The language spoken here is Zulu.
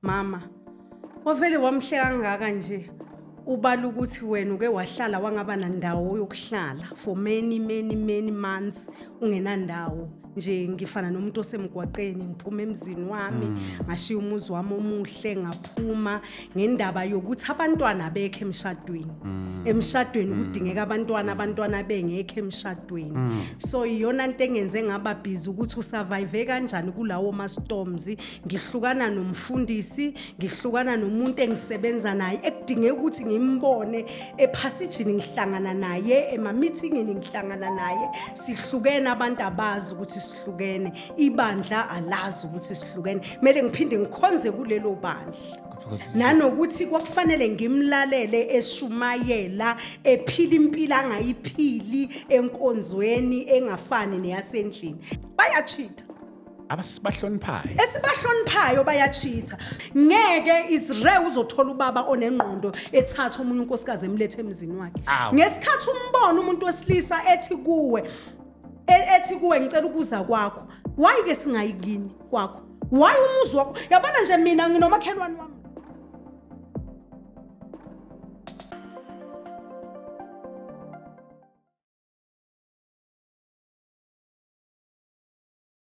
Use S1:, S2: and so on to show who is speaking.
S1: Mama, wavele wamhle kangaka nje. Ubala ukuthi wena uke wahlala wangaba nandawo yokuhlala for many, many, many months ungenandawo. Nje ngifana nomuntu osemgwaqeni, ngiphuma emzini wami, ngashiya umuzi wami omuhle, ngaphuma ngendaba yokuthi abantwana bekho emshadweni. Emshadweni kudingeka abantwana, abantwana bengekho emshadweni. So iyona nto engenze ngaba busy ukuthi usurvive kanjani kulawo ma storms. Ngihlukana nomfundisi, ngihlukana nomuntu engisebenza naye ekudingeka ukuthi ngimbone ephasijini, ngihlangana naye ema-meetingini, ngihlangana naye. Sihlukene, abantu abazi ukuthi sihlukene, ibandla alazi ukuthi sihlukene. Kumele ngiphinde ngikhonze kulelo bandla.
S2: Because
S1: Nanokuthi kwakufanele ngimlalele eshumayela, ephila impilo angayiphili enkonzweni engafani neyasendlini. Bayachitha.
S2: Abasibahloniphayo.
S1: Esibahloniphayo bayachitha. Ngeke Israel uzothola ubaba onengqondo ethatha omunye unkosikazi emlethe emzini wakhe.
S2: Awu.
S1: Ngesikhathi umbona umuntu wesilisa ethi kuwe, "Ngicela ukuza kwakho," why ke singayi kini kwakho? Why umuzi wakho? Yabona nje, mina nginomakhelwane wami.